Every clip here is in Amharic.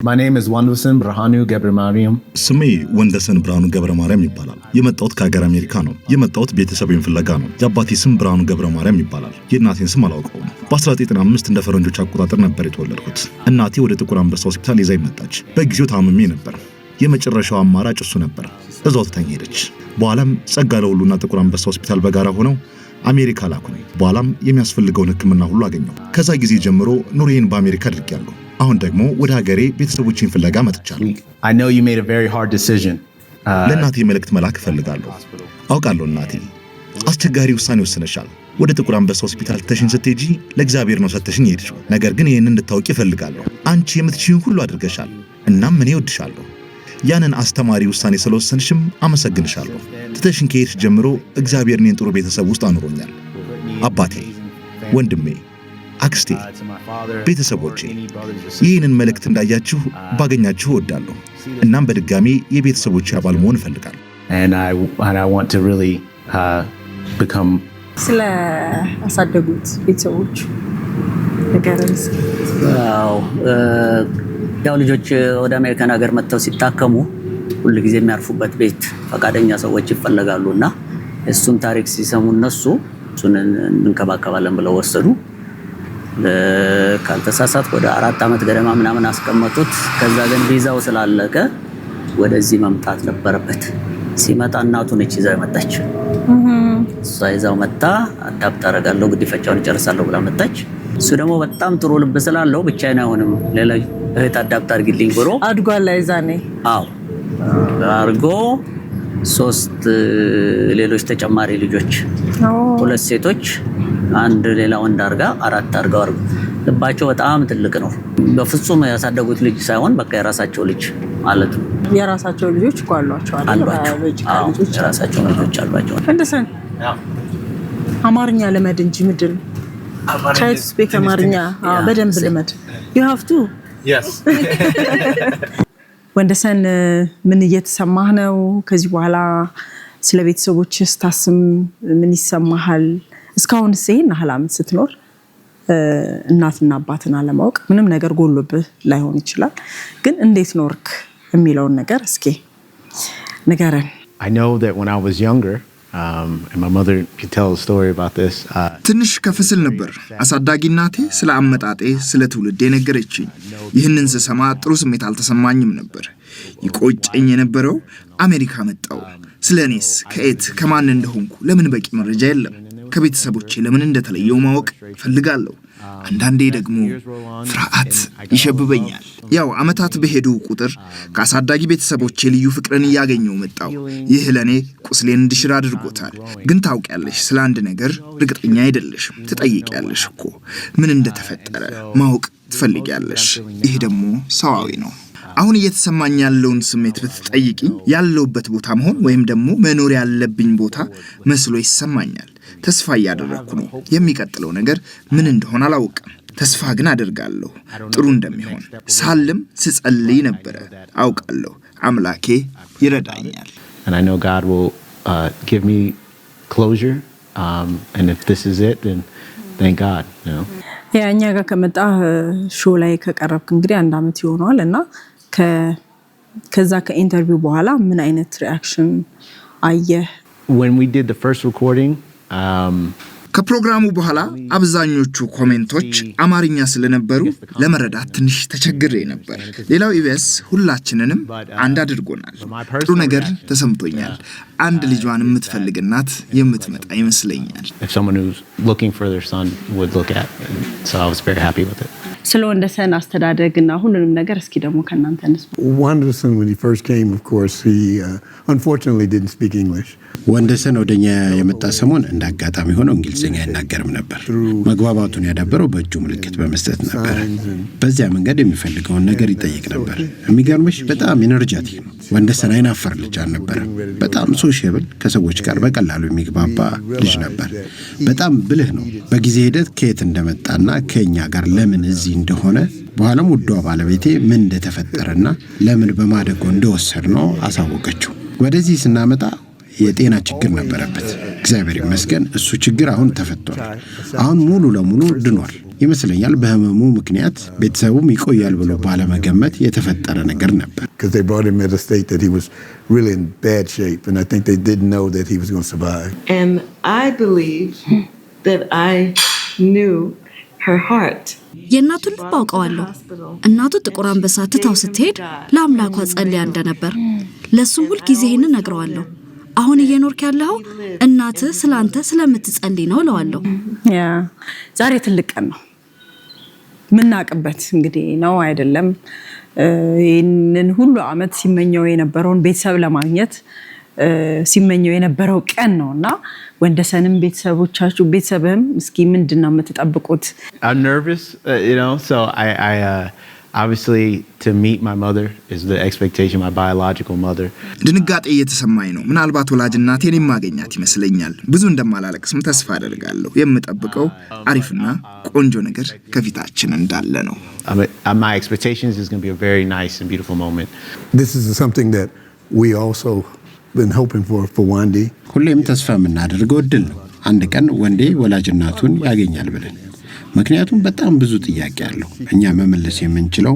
My name is Wondwossen Berhanu Gebremariam. ስሜ ወንደሰን ብርሃኑ ገብረ ማርያም ይባላል። የመጣሁት ከሀገር አሜሪካ ነው። የመጣሁት ቤተሰቤን ፍለጋ ነው። የአባቴ ስም ብርሃኑ ገብረ ማርያም ይባላል። የእናቴን ስም አላውቀውም። በ1995 እንደ ፈረንጆች አቆጣጠር ነበር የተወለድኩት። እናቴ ወደ ጥቁር አንበሳ ሆስፒታል ይዛኝ መጣች። በጊዜው ታምሜ ነበር። የመጨረሻው አማራጭ እሱ ነበር። እዛው ትታኝ ሄደች። በኋላም ጸጋ ለሁሉና ጥቁር አንበሳ ሆስፒታል በጋራ ሆነው አሜሪካ ላኩኝ። በኋላም የሚያስፈልገውን ሕክምና ሁሉ አገኘሁ። ከዛ ጊዜ ጀምሮ ኑሮዬን በአሜሪካ አድርጌያለሁ። አሁን ደግሞ ወደ ሀገሬ ቤተሰቦቼን ፍለጋ መጥቻለሁ። I know you made a very hard decision. ለእናቴ መልእክት መላክ እፈልጋለሁ። አውቃለሁ እናቴ አስቸጋሪ ውሳኔ ወስነሻል። ወደ ጥቁር አንበሳ ሆስፒታል ትተሽኝ ስትሄጂ ለእግዚአብሔር ነው ሰተሽኝ የሄድሽው። ነገር ግን ይህንን እንድታውቂ እፈልጋለሁ። አንቺ የምትችይውን ሁሉ አድርገሻል። እናም እኔ እወድሻለሁ። ያንን አስተማሪ ውሳኔ ስለወሰንሽም አመሰግንሻለሁ። ትተሽኝ ከሄድሽ ጀምሮ እግዚአብሔር እኔን ጥሩ ቤተሰብ ውስጥ አኑሮኛል። አባቴ፣ ወንድሜ፣ አክስቴ፣ ቤተሰቦቼ ይህንን መልእክት እንዳያችሁ ባገኛችሁ እወዳለሁ። እናም በድጋሚ የቤተሰቦቼ አባል መሆን እፈልጋለሁ። And I want to really become ስለ አሳደጉት ቤተሰቦች ንገረን እስኪ። ያው ያው ልጆች ወደ አሜሪካን ሀገር መጥተው ሲታከሙ ሁል ጊዜ የሚያርፉበት ቤት ፈቃደኛ ሰዎች ይፈለጋሉ እና እሱን ታሪክ ሲሰሙ እነሱ እሱን እንንከባከባለን ብለው ወሰዱ። ካልተሳሳትኩ ወደ 4 ዓመት ገደማ ምናምን አስቀመጡት። ከዛ ግን ቪዛው ስላለቀ ወደዚህ መምጣት ነበረበት። ሲመጣ እናቱ ነች ይዛው የመጣች። እሷ ይዛው መጣ። Adopt አደርጋለሁ፣ ጉዲፈቻውን እጨርሳለሁ ብላ መጣች። እሱ ደግሞ በጣም ጥሩ ልብ ስላለው ብቻዬን አይሆንም፣ ሌላ እህት adopt አድርጊልኝ ብሎ አድጓል ላይ ዛኔ። አዎ፣ አድርጎ ሶስት ሌሎች ተጨማሪ ልጆች፣ ሁለት ሴቶች፣ አንድ ሌላ ወንድ አድርጋ አራት አድርገው አድርገው ልባቸው በጣም ትልቅ ነው። በፍጹም ያሳደጉት ልጅ ሳይሆን በቃ የራሳቸው ልጅ ማለት ነው። የራሳቸው ልጆች እኮ አሏቸው አይደል? አሏቸው። Biological አዎ፣ ልጆች። የራሳቸው ልጆች አሏቸው። ወንደሰን፣ አማርኛ ልመድ እንጂ ምንድን ነው? Try to speak አማርኛ። አዎ፣ በደንብ ልመድ። You have to. Yes. ወንደሰን፣ ምን እየተሰማህ ነው? ከዚህ በኋላ ስለ ቤተሰቦች ስታስብ ምን ይሰማሃል? እስካሁን ይሄን ያህል ዓመት ስትኖር እናትና አባትን አለማወቅ ምንም ነገር ጎሎብህ ላይሆን ይችላል፣ ግን እንዴት ኖርክ የሚለውን ነገር እስኪ ንገረን። I know that when I was younger, and my mother could tell a story about this. ትንሽ ከፍ ስል ነበር አሳዳጊ እናቴ ስለ አመጣጤ፣ ስለ ትውልዴ ነገረችኝ። ይህንን ስሰማ ጥሩ ስሜት አልተሰማኝም ነበር። ይቆጨኝ የነበረው አሜሪካ መጣው፣ ስለ እኔስ ከየት ከማን እንደሆንኩ ለምን በቂ መረጃ የለም? ከቤተሰቦቼ ለምን እንደተለየሁ ማወቅ እፈልጋለሁ። አንዳንዴ ደግሞ ፍርሃት ይሸብበኛል። ያው ዓመታት በሄዱ ቁጥር ከአሳዳጊ ቤተሰቦቼ ልዩ ፍቅርን እያገኘሁ መጣሁ። ይህ ለእኔ ቁስሌን እንድሽር አድርጎታል። ግን ታውቂያለሽ፣ ስለ አንድ ነገር እርግጠኛ አይደለሽም። ትጠይቂያለሽ እኮ፣ ምን እንደተፈጠረ ማወቅ ትፈልጊያለሽ። ይህ ደግሞ ሰዋዊ ነው። አሁን እየተሰማኝ ያለውን ስሜት ብትጠይቂኝ ያለሁበት ቦታ መሆን ወይም ደግሞ መኖር ያለብኝ ቦታ መስሎ ይሰማኛል። ተስፋ እያደረግኩ ነው። የሚቀጥለው ነገር ምን እንደሆነ አላውቅም። ተስፋ ግን አደርጋለሁ ጥሩ እንደሚሆን። ሳልም ስጸልይ ነበረ። አውቃለሁ አምላኬ ይረዳኛል። And I know God will give me closure. And if this is it, then thank God. Yeah፣ እኛ ጋር ከመጣ show ላይ ከቀረብክ እንግዲህ አንድ ዓመት ይሆነዋል እና ከዛ ከ interview በኋላ ምን አይነት reaction አየህ? When we did the first recording, ከፕሮግራሙ በኋላ አብዛኞቹ comment ኦች አማርኛ ስለነበሩ ለመረዳት ትንሽ ተቸግሬ ነበር። ሌላው ኢቢኤስ ሁላችንንም አንድ አድርጎናል። ጥሩ ነገር ተሰምቶኛል። አንድ ልጇን የምትፈልግ እናት የምትመጣ ይመስለኛል። If someone who's looking for their son would look at. And so I was very happy with it. ስለ ወንደሰን አስተዳደግ እና ሁሉንም ነገር እስኪ ደግሞ ከእናንተ እንስማ። Wondwossen, when he first came, of course, he unfortunately didn't speak English. ወንደሰን ወደኛ የመጣ ሰሞን እንደ አጋጣሚ ሆነው እንግሊዝኛ አይናገርም ነበር። መግባባቱን ያዳበረው በእጁ ምልክት በመስጠት ነበረ። በዚያ መንገድ የሚፈልገውን ነገር ይጠይቅ ነበር። የሚገርምሽ በጣም energetic ነው። ወንደሰን አይናፋር ልጅ አልነበረም። በጣም sociable፣ ከሰዎች ጋር በቀላሉ የሚግባባ ልጅ ነበር። በጣም ብልህ ነው። በጊዜ ሂደት ከየት እንደመጣና ከእኛ ጋር ለምን እዚህ እንደሆነ፣ በኋላም ውዷ ባለቤቴ ምን እንደተፈጠረና ለምን በማደጎ እንደወሰድነው አሳወቀችው። ወደዚህ ስናመጣ የጤና ችግር ነበረበት። እግዚአብሔር ይመስገን እሱ ችግር አሁን ተፈቷል። አሁን ሙሉ ለሙሉ ድኗል። ይመስለኛል በህመሙ ምክንያት ቤተሰቡም ይቆያል ብሎ ባለመገመት የተፈጠረ ነገር ነበር። Because they brought him at a state that he was really in bad shape, and I think they didn't know that he was going to survive. And I believe that I knew her heart. የእናቱን ልብ አውቀዋለሁ። እናቱ ጥቁር አንበሳ ትታው ስትሄድ ለአምላኳ ጸልያ እንደነበር ለእሱም ሁልጊዜ ይህንን እነግረዋለሁ። አሁን እየኖርክ ያለኸው እናትህ ስለ አንተ ስለምትጸልይ ነው እለዋለሁ። Yeah፣ ዛሬ ትልቅ ቀን ነው የምናውቅበት እንግዲህ ነው አይደለም። ይህንን ሁሉ አመት ሲመኘው የነበረውን ቤተሰብ ለማግኘት ሲመኘው የነበረው ቀን ነው እና ወንደሰንም ቤተሰቦቻችሁ ቤተሰብህም እስኪ ምንድን ነው የምትጠብቁት? I'm nervous, so I obviously to meet my mother is the expectation, my biological mother. ድንጋጤ እየተሰማኝ ነው። ምናልባት ወላጅ እናቴን የማገኛት ይመስለኛል። ብዙ እንደማላለቅስም ተስፋ አደርጋለሁ። የምጠብቀው አሪፍና ቆንጆ ነገር ከፊታችን እንዳለ ነው። My expectations is going to be a very nice and beautiful moment. This is something that we also been hoping for Wendy. ሁሌም ተስፋ የምናደርገው እድል ነው። አንድ ቀን ወንዴ ወላጅ እናቱን ያገኛል ብለን። ምክንያቱም በጣም ብዙ ጥያቄ አለው። እኛ መመለስ የምንችለው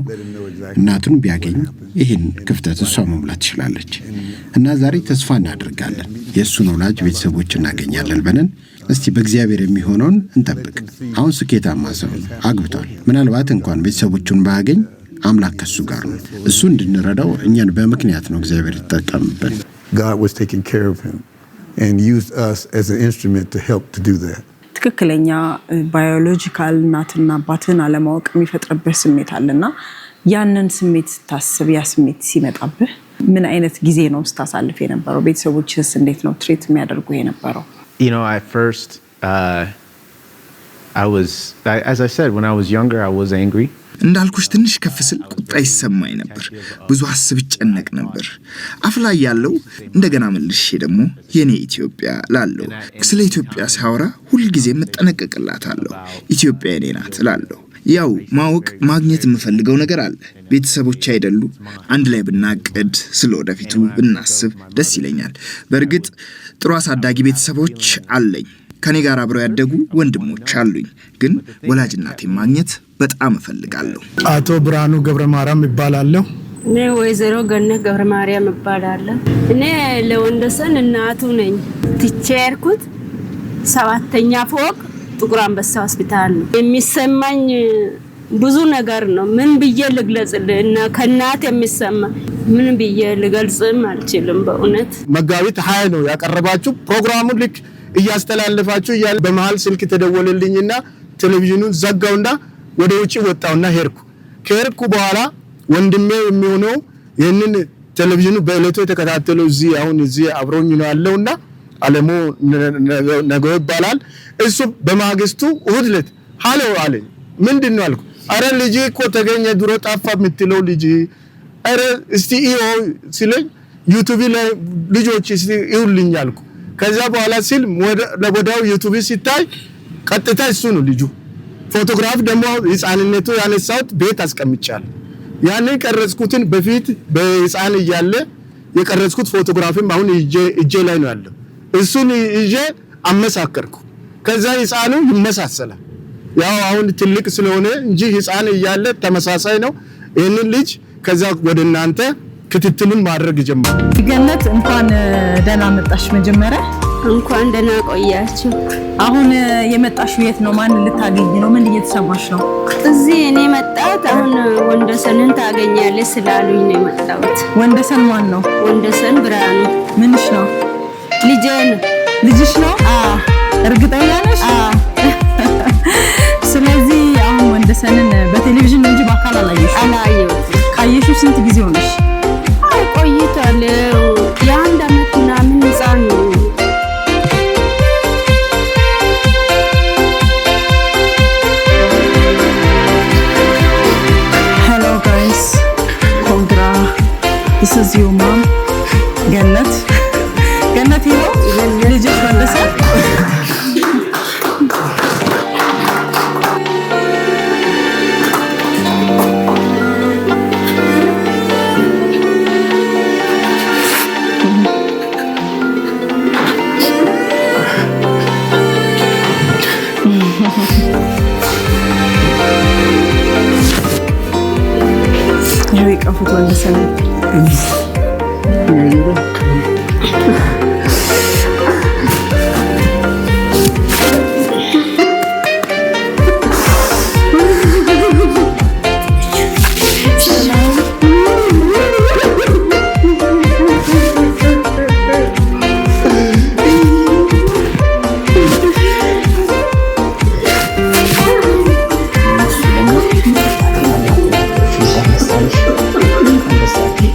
እናቱን ቢያገኝ ይህን ክፍተት እሷ መሙላት ትችላለች። እና ዛሬ ተስፋ እናደርጋለን የእሱን ወላጅ ቤተሰቦች እናገኛለን ብለን። እስቲ በእግዚአብሔር የሚሆነውን እንጠብቅ። አሁን ስኬታማ ሰው ነው፣ አግብቷል። ምናልባት እንኳን ቤተሰቦቹን ባያገኝ አምላክ ከሱ ጋር ነው። እሱ እንድንረዳው እኛን በምክንያት ነው እግዚአብሔር ይጠቀምብን። God was taking care of him and used us as an instrument to help to do that. ትክክለኛ biological እናትና አባትህን አለማወቅ የሚፈጥርብህ ስሜት አለና ያንን ስሜት ስታስብ፣ ያ ስሜት ሲመጣብህ ምን አይነት ጊዜ ነው ስታሳልፍ የነበረው? ቤተሰቦችስ እንዴት ነው treat የሚያደርጉ የነበረው? At first, I was, as I said, when I was younger, I was angry. እንዳልኩሽ ትንሽ ከፍ ስል ቁጣ ይሰማኝ ነበር። ብዙ አስብ እጨነቅ ነበር። አፍ ላይ ያለው እንደገና መልሼ ደግሞ የኔ ኢትዮጵያ ላለሁ። ስለ ኢትዮጵያ ሳወራ ሁልጊዜ እጠነቀቅላታለሁ። ኢትዮጵያ የኔ ናት እላለሁ። ያው ማወቅ ማግኘት የምፈልገው ነገር አለ። ቤተሰቦች አይደሉ? አንድ ላይ ብናቅድ ስለ ወደፊቱ ብናስብ ደስ ይለኛል። በእርግጥ ጥሩ አሳዳጊ ቤተሰቦች አለኝ። ከኔ ጋር አብረው ያደጉ ወንድሞች አሉኝ። ግን ወላጅ እናቴን ማግኘት በጣም እፈልጋለሁ። አቶ ብርሃኑ ገብረ ማርያም እባላለሁ። እኔ ወይዘሮ ገነት ገብረ ማርያም እባላለሁ። እኔ ለወንደሰን እናቱ ነኝ። ትቼ የሄድኩት ሰባተኛ ፎቅ ጥቁር አንበሳ ሆስፒታል ነው። የሚሰማኝ ብዙ ነገር ነው። ምን ብዬ ልግለጽልህ? እና ከእናት የሚሰማ ምን ብዬ ልገልጽም አልችልም በእውነት። መጋቢት 20 ነው ያቀረባችሁ ፕሮግራሙን። ልክ እያስተላለፋችሁ እያለ በመሀል ስልክ ተደወለልኝና ቴሌቪዥኑን ዘጋውና ወደ ውጭ ወጣውና ሄድኩ። ከሄድኩ በኋላ ወንድሜ የሚሆነው ይህንን ቴሌቪዥኑ በእለቱ የተከታተለው እዚህ አሁን እዚህ አብሮኝ ነው ያለውና አለሙ ነገው ይባላል። እሱ በማግስቱ እሑድ ዕለት ሀሎ አለኝ። ምንድን ነው አልኩ። አረ ልጅ እኮ ተገኘ፣ ድሮ ጠፋ የምትለው ልጅ፣ አረ እስቲ እየው ሲለኝ YouTube ላይ ልጆች እስቲ እዩልኝ አልኩ። ከዛ በኋላ ሲል ወዲያው YouTube ሲታይ ቀጥታ እሱ ነው ልጁ። ፎቶግራፍ ደግሞ ህፃንነቱ ያነሳሁት ቤት አስቀምጫለሁ። ያንን ቀረጽኩትን በፊት በህፃን እያለ የቀረጽኩት ፎቶግራፍም አሁን እጄ ላይ ነው ያለው። እሱን ይዤ አመሳከርኩ። ከዛ ህፃኑ ይመሳሰላል። ያው አሁን ትልቅ ስለሆነ እንጂ ህፃን እያለ ተመሳሳይ ነው። ይህንን ልጅ ከዛ ወደ እናንተ ክትትሉን ማድረግ ጀመርኩ። ገነት፣ እንኳን ደህና መጣሽ። መጀመሪያ እንኳን ደህና ቆያችሁ። አሁን የመጣሽው የት ነው? ማን ልታገኝ ነው? ምን እየተሰማሽ ነው? እዚህ እኔ መጣሁት አሁን ወንደሰንን ታገኛለች ስላሉኝ ነው የመጣሁት። ወንደሰን ማን ነው? ወንደሰን ብርሃኑ። ምንሽ ነው? ልጄ ነው። ልጅሽ ነው? እርግጠኛ ነሽ? ስለዚህ አሁን ወንደሰንን በቴሌቪዥን ነው እንጂ በአካል አላየሽም? አላየሁትም። ካየሽው ስንት ጊዜ ሆነሽ? አይ፣ ቆይቷል። የ1 አመት ምናምን ህፃን ነው። Hello guys, congra. This is your mom, ገነት። ገነት፣ ይኸው ልጅሽ ወንደሰን። እቀፉት ወንደሰን።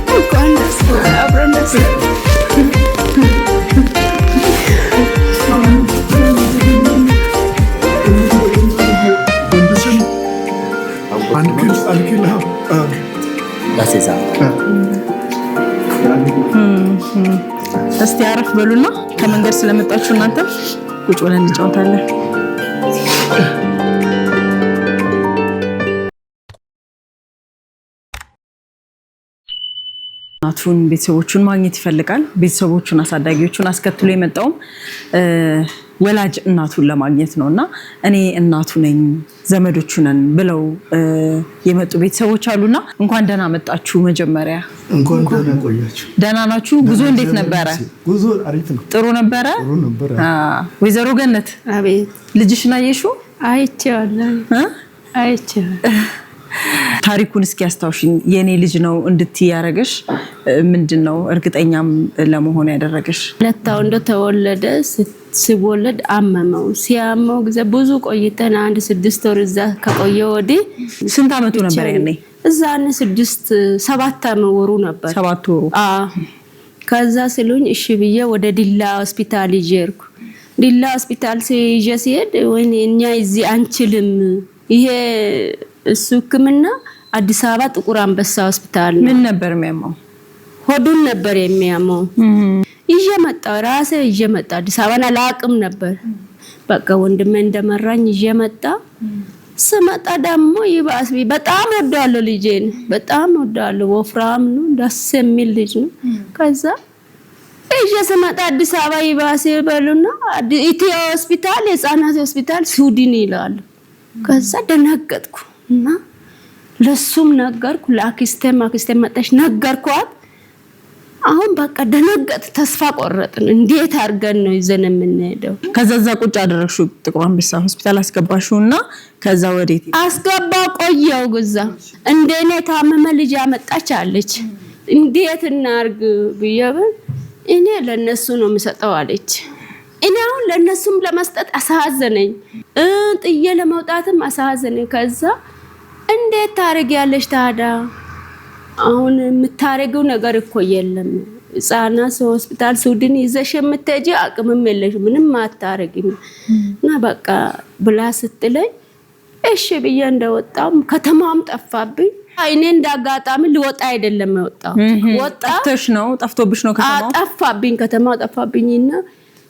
እንኳን ደስ አብረን ደስ አለን። ወንደሰን uncle, uncle. That's his uncle. እስቲ አረፍ በሉና ከመንገድ ስለመጣችሁ እናንተ ቁጭ ብለን እንጫወታለን። እናቱን ቤተሰቦቹን ማግኘት ይፈልጋል። ቤተሰቦቹን አሳዳጊዎቹን አስከትሎ የመጣውም ወላጅ እናቱን ለማግኘት ነው እና እኔ እናቱ ነኝ፣ ዘመዶቹ ነን ብለው የመጡ ቤተሰቦች አሉና እንኳን ደህና መጣችሁ። መጀመሪያ እንኳን ደህና ቆያችሁ። ደህና ናችሁ? ጉዞ እንዴት ነበረ? ጉዞ አሪፍ ነው። ጥሩ ነበረ። ጥሩ ነበረ። ወይዘሮ ገነት፣ አቤት። ልጅሽን አየሽው? አይቼዋለሁ። አይቼዋለሁ። ታሪኩን እስኪ አስታውሽኝ። የኔ ልጅ ነው እንድትይ ያደረገሽ ምንድን ነው? እርግጠኛም ለመሆን ያደረገሽ? ለታው እንደተወለደ፣ ሲወለድ አመመው። ሲያመው ጊዜ ብዙ ቆይተን አንድ 6 ወር እዛ ከቆየ ወዲህ ስንት አመቱ ነበር ያኔ? እዛን 6 7 ወሩ ነበር። 7 ወሩ። አዎ። ከዛ ሲሉኝ እሺ ብዬ ወደ ዲላ ሆስፒታል ይዤ ሄድኩ። ዲላ ሆስፒታል ይዤ ሲሄድ ወይኔ እኛ እዚህ አንችልም፣ ይሄ እሱ ሕክምና አዲስ አበባ ጥቁር አንበሳ ሆስፒታል ነው። ምን ነበር የሚያመው? ሆዱን ነበር የሚያመው። ይዤ መጣሁ፣ ራሴ ይዤ መጣሁ። አዲስ አበባን አላውቅም ነበር። በቃ ወንድሜ እንደመራኝ ይዤ መጣ። ስመጣ ደግሞ ይባስ፣ በጣም ወደዋለሁ ልጄን፣ በጣም ወደዋለሁ። ወፍራም ነው፣ ደስ የሚል ልጅ ነው። ከዛ ይዤ ስመጣ አዲስ አበባ ይባስ በሉና ኢትዮ ሆስፒታል፣ የህፃናት ሆስፒታል ስዊድን ይላሉ። ከዛ ደነገጥኩ እና ለሱም ነገርኩ፣ ለአክስቴም፣ አክስቴም መጣች፣ ነገርኳት። አሁን በቃ ደነገጥ፣ ተስፋ ቆረጥን። እንዴት አድርገን ነው ይዘን የምንሄደው? ከዛ እዛ ቁጭ አደረግሽው፣ ጥቁር አንበሳ ሆስፒታል አስገባሽው እና ከዛ ወዴት? አስገባ፣ ቆየው። ግዛ እንደኔ የታመመ ልጅ ያመጣች አለች። እንዴት እናርግ ብዬ ብል እኔ ለነሱ ነው የምሰጠው አለች። እኔ አሁን ለነሱም ለመስጠት አሳዘነኝ፣ ጥዬ ለመውጣትም አሳዘነኝ። ከዛ እንዴት ታደርጊያለሽ ታዲያ? አሁን የምታደርጊው ነገር እኮ የለም። ህጻናት ሆስፒታል ስዊድን ይዘሽ የምትሄጂ አቅምም የለሽ፣ ምንም አታደርጊም እና በቃ ብላ ስትለኝ እሺ ብዬ እንደወጣው ከተማውም ጠፋብኝ። እኔ እንደ አጋጣሚ ልወጣ አይደለም የወጣው ወጣ ጠፍተሽ ነው፣ ጠፍቶብሽ ነው ከተማው? ጠፋብኝ፣ ከተማው ጠፋብኝና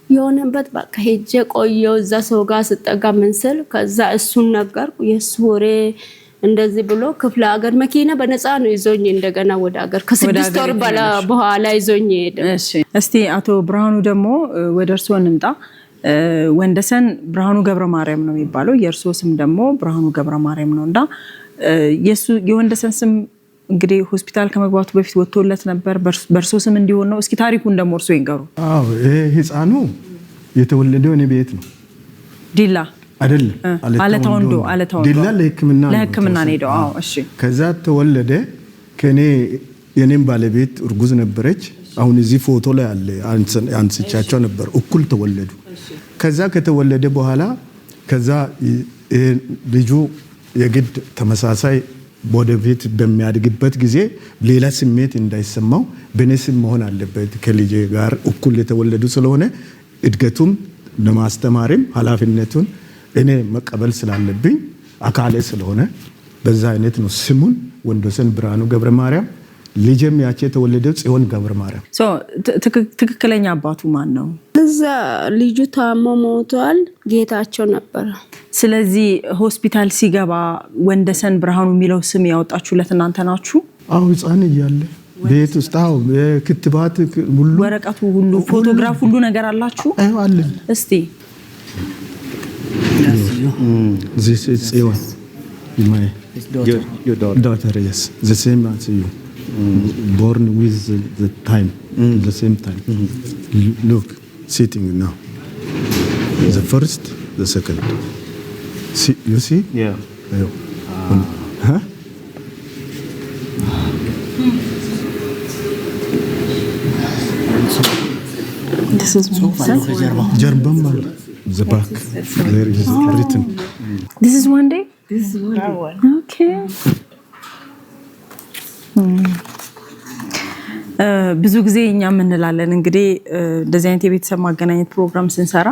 የሆነበት በቃ ሄጄ ቆየው እዛ ሰው ጋር ስጠጋ ምን ስል ከዛ እሱን ነገርኩ። የእሱ ወሬ እንደዚህ ብሎ ክፍለ ሀገር መኪና በነፃ ነው ይዞኝ እንደገና ወደ ሀገር ከ6 ወር በኋላ ይዞኝ ሄደ። እስቲ አቶ ብርሃኑ ደግሞ ወደ እርስዎ እንምጣ። ወንደሰን ብርሃኑ ገብረ ማርያም ነው የሚባለው። የእርስዎ ስም ደግሞ ብርሃኑ ገብረ ማርያም ነው እና የሱ የወንደሰን ስም እንግዲህ ሆስፒታል ከመግባቱ በፊት ወጥቶለት ነበር። በእርሶ ስም እንዲሆን ነው። እስኪ ታሪኩን ደግሞ እርሶ ይንገሩ። አዎ፣ ይሄ ህፃኑ የተወለደው እኔ ቤት ነው። ዲላ? አይደለም። አለታ ወንዶ፣ አለታ ወንዶ። ዲላ ለሕክምና ነው። ለሕክምና ነው ሄደው። አዎ፣ እሺ። ከዛ ተወለደ። ከኔ የኔም ባለቤት እርጉዝ ነበረች። አሁን እዚህ ፎቶ ላይ አለ፣ አንስቻቸው ነበር። እኩል ተወለዱ። ከዛ ከተወለደ በኋላ ከዛ ይሄ ልጁ የግድ ተመሳሳይ ወደፊት በሚያድግበት ጊዜ ሌላ ስሜት እንዳይሰማው በእኔ ስም መሆን አለበት። ከልጄ ጋር እኩል የተወለዱ ስለሆነ እድገቱም ለማስተማርም ኃላፊነቱን እኔ መቀበል ስላለብኝ አካሌ ስለሆነ በዛ አይነት ነው ስሙን ወንዶሰን ብርሃኑ ገብረ ማርያም። ልጄም ያቼ የተወለደው ጽዮን ገብረ ማርያም። ትክክለኛ አባቱ ማን ነው? እዛ ልጁ ታሞ ሞቷል። ጌታቸው ነበረ። ስለዚህ ሆስፒታል ሲገባ ወንደሰን ብርሃኑ የሚለው ስም ያወጣችሁለት እናንተ ናችሁ? አዎ፣ ህፃን እያለ ቤት ውስጥ፣ አዎ፣ ክትባት ሁሉ ወረቀቱ ሁሉ፣ ፎቶግራፍ ሁሉ ነገር አላችሁ? አለን። እስቲ። This is ጽዮን, my daughter. Yes, the same as you. Born with the time, the same time. Look, sitting now. The first, the second. See, you see? Yeah. Huh? This is ወንደሰን። ጀርባም አለ። The back there is written. This is ወንዴ? This is ወንዴ. Okay. ብዙ ጊዜ እኛ እንላለን እንግዲህ እንደዚህ አይነት የቤተሰብ ማገናኘት ፕሮግራም ስንሰራ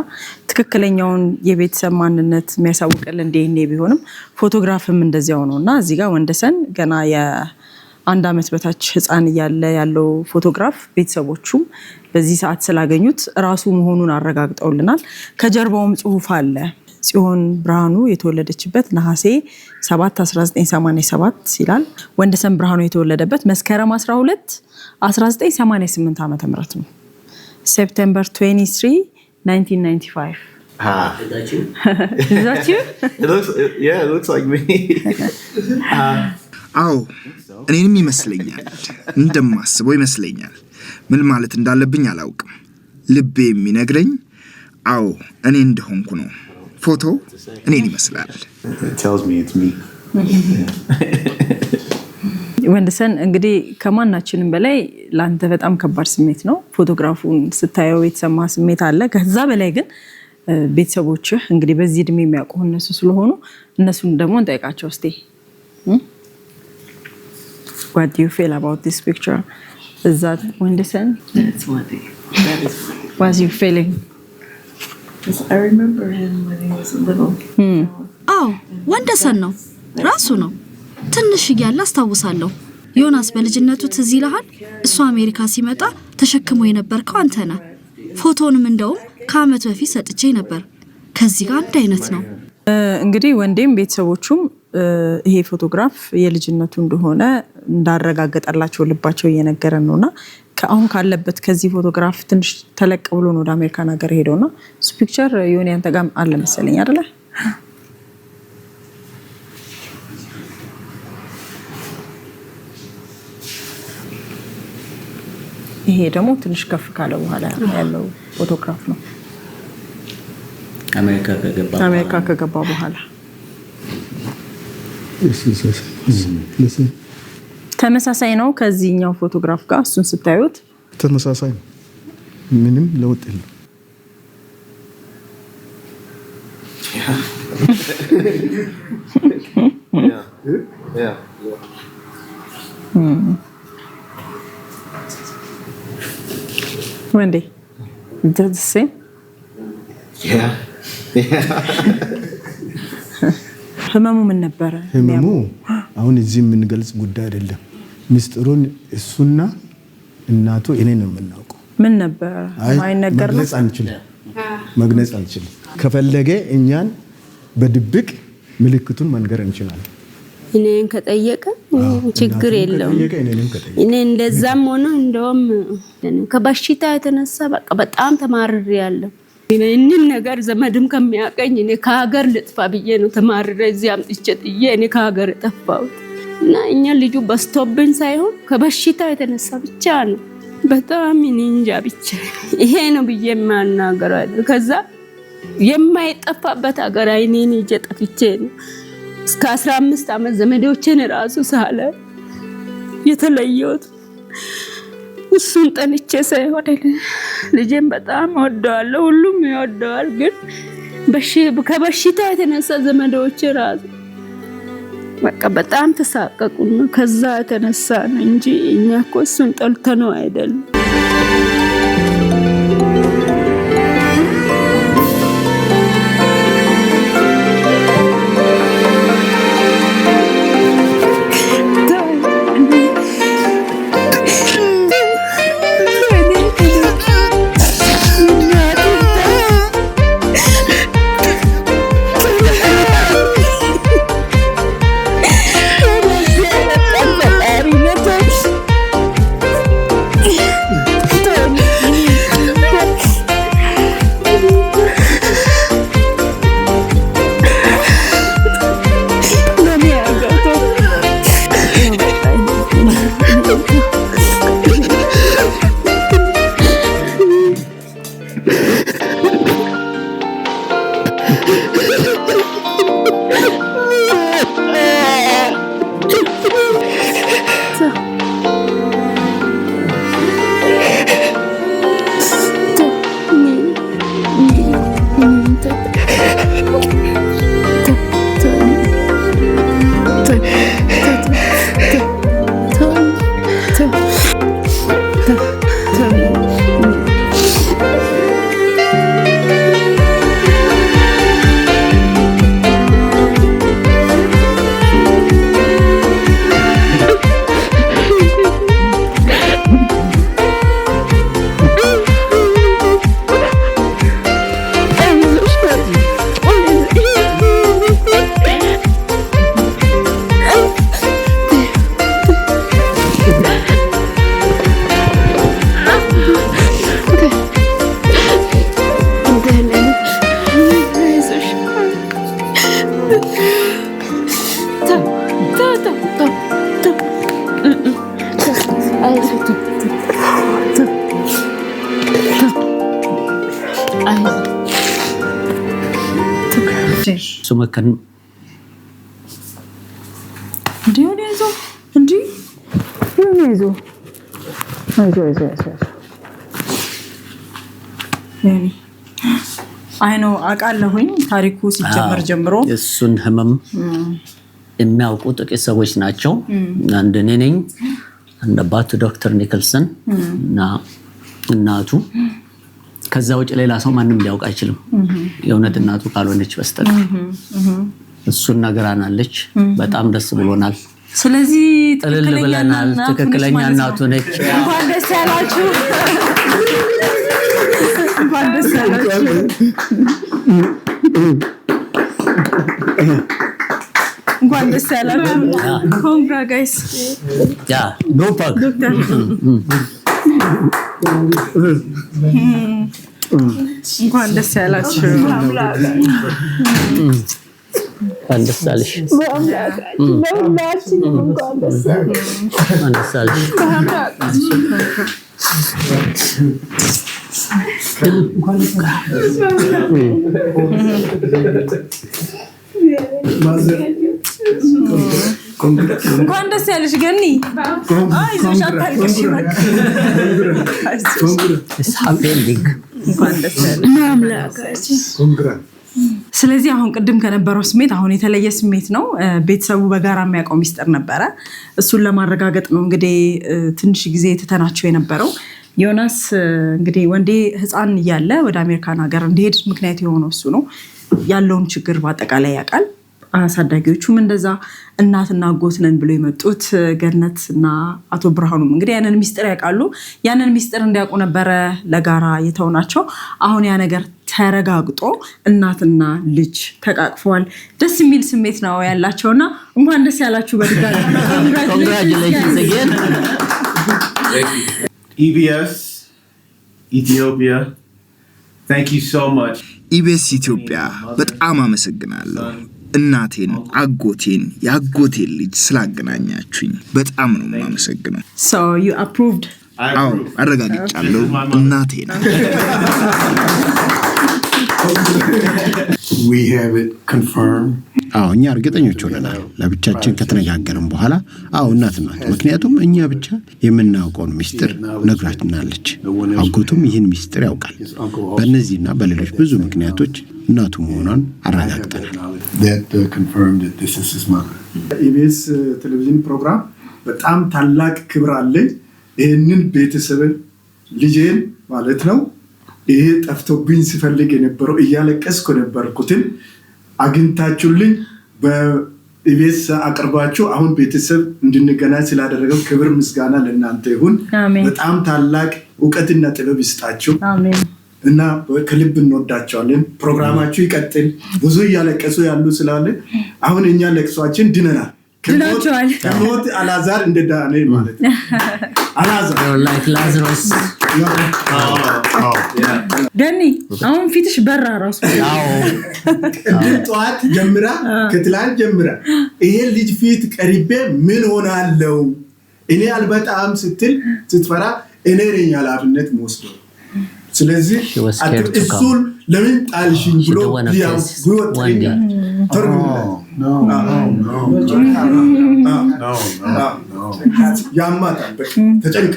ትክክለኛውን የቤተሰብ ማንነት የሚያሳውቅልን ዲኤንኤ ቢሆንም ፎቶግራፍም እንደዚያው ነው። እና እዚህ ጋር ወንደሰን ገና የ1 ዓመት በታች ሕፃን እያለ ያለው ፎቶግራፍ ቤተሰቦቹም በዚህ ሰዓት ስላገኙት ራሱ መሆኑን አረጋግጠውልናል። ከጀርባውም ጽሑፍ አለ። ጽዮን ብርሃኑ የተወለደችበት ነሐሴ 7 1987 ይላል። ወንደሰን ብርሃኑ የተወለደበት መስከረም 12 1988 ዓመተ ምህረት ነው። September 23 1995. Is that you? Is that you? It looks, yeah, it looks like me. አዎ፣ እኔንም ይመስለኛል። እንደማስበው ይመስለኛል። ምን ማለት እንዳለብኝ አላውቅም። ልቤ የሚነግረኝ አዎ እኔ እንደሆንኩ ነው። ፎቶ እኔን ይመስላል። It tells me it's me. ወንደሰን፣ እንግዲህ ከማናችንም በላይ ለአንተ በጣም ከባድ ስሜት ነው። ፎቶግራፉን ስታየው የተሰማ ስሜት አለ። ከዛ በላይ ግን ቤተሰቦችህ እንግዲህ በዚህ እድሜ የሚያውቁ እነሱ ስለሆኑ እነሱን ደግሞ እንጠይቃቸው እስቲ። What do you feel about this picture? Is that ወንደሰን? That's ወንዴ. That is ወንዴ. What's your feeling? 'Cause I remember him when he was little. አዎ፣ ወንደሰን ነው፣ ራሱ ነው። ትንሽ እያለ አስታውሳለሁ። ዮናስ በልጅነቱ ትዝ ይልሃል? እሱ አሜሪካ ሲመጣ ተሸክሞ የነበርከው አንተ ነህ። ፎቶንም እንደውም ከአመት በፊት ሰጥቼ ነበር። ከዚህ ጋር አንድ አይነት ነው። እንግዲህ ወንዴም ቤተሰቦቹም ይሄ ፎቶግራፍ የልጅነቱ እንደሆነ እንዳረጋገጠላቸው ልባቸው እየነገረን ነው። እና አሁን ካለበት ከዚህ ፎቶግራፍ ትንሽ ተለቅ ብሎ ነው ወደ አሜሪካን ሀገር ሄደው። እና እሱ picture የሆነ ያንተ ጋር አለ መሰለኝ፣ አይደለ? ይሄ ደግሞ ትንሽ ከፍ ካለ በኋላ ያለው ፎቶግራፍ ነው። አሜሪካ ከገባ በኋላ። አሜሪካ ከገባ በኋላ። This is listen. ተመሳሳይ ነው ከዚህኛው ፎቶግራፍ ጋር እሱን ስታዩት? ተመሳሳይ ነው። ምንም ለውጥ የለም። Yeah. ወንዴ, the same? Yeah. ህመሙ ምን ነበረ? ህመሙ አሁን እዚህ የምንገልጽ ጉዳይ አይደለም። ምስጢሩን እሱና እናቱ እኔ ነው የምናውቀው። ምን ነበረ? አይ፣ ማይነገር ነው? መግለጽ አንችልም፣ መግለጽ አንችልም። ከፈለገ እኛን በድብቅ ምልክቱን መንገር እንችላለን። እኔን ከጠየቀ ችግር እናቱን የለውም። ከጠየቀ፣ እኔንም ከጠየቀ። እኔ እንደዛም ሆኖ እንደውም ከበሽታ የተነሳ በቃ በጣም ተማርሬ ያለሁ። ይህንን ነገር ዘመድም ከሚያቀኝ እኔ ከሀገር ልጥፋ ብዬ ነው ተማርሬ እዚህ አምጥቼ ጥዬ እኔ ከሀገር የጠፋሁት። እና እኛ ልጁ በዝቶብን ሳይሆን ከበሽታ የተነሳ ብቻ ነው። በጣም እኔ እንጃ፣ ብቻ ይሄ ነው ብዬ የማናገረው አይደለም። ከዛ የማይጠፋበት ሀገር አይኔን ይዤ ጠፍቼ ነው እስከ 15 ዓመት ዘመዶቼን ራሱ ሳለ የተለየሁት። እሱን ጠልቼ ሳይሆን ልጄን በጣም እወደዋለሁ፣ ሁሉም ይወደዋል። ግን ከበሽታ የተነሳ ዘመዶቼ ራሱ በቃ በጣም ተሳቀቁ ነው። ከዛ የተነሳ ነው እንጂ እኛ እኮ እሱን ጠልተነው አይደለም። አይዞህ፣ ተው፣ ተው፣ ተው፣ አይዞህ። እሱ መከን እንዲህ ሆነ፣ አይዞህ፣ እንዲህ ሆነ፣ አይዞህ፣ አይዞህ፣ አይዞህ፣ አይዞህ። አይ ነው፣ አውቃለሁኝ ታሪኩ ሲጀመር ጀምሮ። የእሱን ህመም የሚያውቁ ጥቂት ሰዎች ናቸው። አንድ እኔ ነኝ፣ አንድ አባቱ ዶክተር ኒክልሰን እና እናቱ። ከዛ ውጭ ሌላ ሰው ማንም ሊያውቅ አይችልም፣ የእውነት እናቱ ካልሆነች በስተቀር። እሱን ነግራናለች። በጣም ደስ ብሎናል። ስለዚህ እልል ትክክለኛ ብለናል። እናቱ ነች ትክክለኛ ማለት ነው። እናቱ ነች። እንኳን ደስ ያላችሁ፣ እንኳን ደስ ያላችሁ፣ እንኳን ደስ ያላችሁ። Congra guys. Yeah, group hug. ዶክተር፣ እንኳን ደስ ያላችሁ። እንኳን ደስ አለሽ። በሁላችንም እንኳን ደስ እንኳን ደስ አለሽ። እንኳን ደስ ያለሽ ገኒ። አይዞሽ፣ አታልቅሽ። በቃ አይዞሽ። It's happy ending. እንኳን ደስ ያለሽ። ስለዚህ አሁን ቅድም ከነበረው ስሜት አሁን የተለየ ስሜት ነው። ቤተሰቡ በጋራ የሚያውቀው ሚስጥር ነበረ። እሱን ለማረጋገጥ ነው እንግዲህ ትንሽ ጊዜ ትተናቸው የነበረው። ዮናስ እንግዲህ ወንዴ ሕፃን እያለ ወደ አሜሪካን ሀገር እንዲሄድ ምክንያት የሆነው እሱ ነው። ያለውን ችግር በአጠቃላይ ያውቃል። አሳዳጊዎቹም እንደዛ እናትና አጎት ነን ብሎ የመጡት ገነት እና አቶ ብርሃኑም እንግዲህ ያንን ሚስጥር ያውቃሉ። ያንን ሚስጥር እንዲያውቁ ነበረ ለጋራ የተውናቸው። አሁን ያ ነገር ተረጋግጦ እናትና ልጅ ተቃቅፈዋል። ደስ የሚል ስሜት ነው ያላቸውና እንኳን ደስ ያላችሁ በድጋሚ። Congratulations again. EBS Ethiopia, thank you so much. ኢቢኤስ ኢትዮጵያ በጣም አመሰግናለሁ። እናቴን፣ አጎቴን፣ የአጎቴን ልጅ ስላገናኛችሁኝ በጣም ነው የማመሰግነው። So you approved? አዎ፣ አረጋግጫለሁ። እናቴ ናት። We have it confirmed. አዎ፣ እኛ እርግጠኞች ሆነናል። ለብቻችን ከተነጋገርን በኋላ አዎ እናት ናት። ምክንያቱም እኛ ብቻ የምናውቀውን ሚስጥር ነግራናለች። አጎቱም ይህን ሚስጥር ያውቃል። በእነዚህና በሌሎች ብዙ ምክንያቶች እናቱ መሆኗን አረጋግጠናል። That confirmed that this is his mother. ኢቢኤስ ቴሌቪዥን ፕሮግራም በጣም ታላቅ ክብር አለኝ። ይህንን ቤተሰብን፣ ልጄን ማለት ነው፣ ይሄ ጠፍቶብኝ ሲፈልግ የነበረው፣ እያለቀስኩ የነበርኩትን አግኝታችሁልኝ በኢቢኤስ አቅርባችሁ አሁን ቤተሰብ እንድንገናኝ ስላደረገው ክብር ምስጋና ለእናንተ ይሁን። አሜን። በጣም ታላቅ እውቀትና ጥበብ ይስጣችሁ አሜን። እና ከልብ እንወዳቸዋለን። ፕሮግራማችሁ ይቀጥል። ብዙ እያለቀሱ ያሉ ስላለ አሁን እኛ ለቅሷችን ድነናል። ድናችኋል። ከሞት አላዛር እንደዳነ ማለት ነው። አላዛር You're like Lazarus. ገኒ፣ አሁን ፊትሽ በራ ራሱ። ቅድም ጠዋት ጀምራ፣ ከትላንት ጀምራ ይሄ ልጅ ፊት ቀርቤ ምን ሆናለው እኔ አልበጣም ስትል ስትፈራ እኔ ነኝ ኃላፊነት መወስደው። ስለዚህ was scared to come. እሱን ለምን ጣልሽኝ ብሎ She don't wanna face ቢወጥረኛል። ተርጉምለት። ያማታል። በቃ ተጨንቅ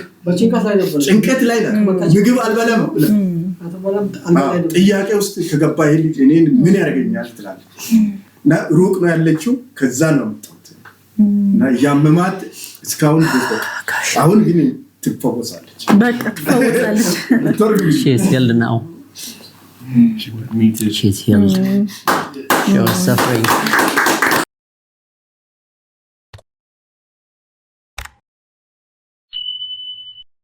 ጭንቀት ላይ ናት። ምግብ አልበላም ብላ ጥያቄ ውስጥ ከገባ ይሄ ልጅ እኔን ምን ያደርገኛል ትላለች። እና ሩቅ ነው ያለችው። ከዛ ነው የመጣሁት እና እያመማት እስካሁን ድረስ በቃ አሁን ግን ትፈወሳለች። በቃ ትፈወሳለች። She is healed now. She's healed. She was suffering.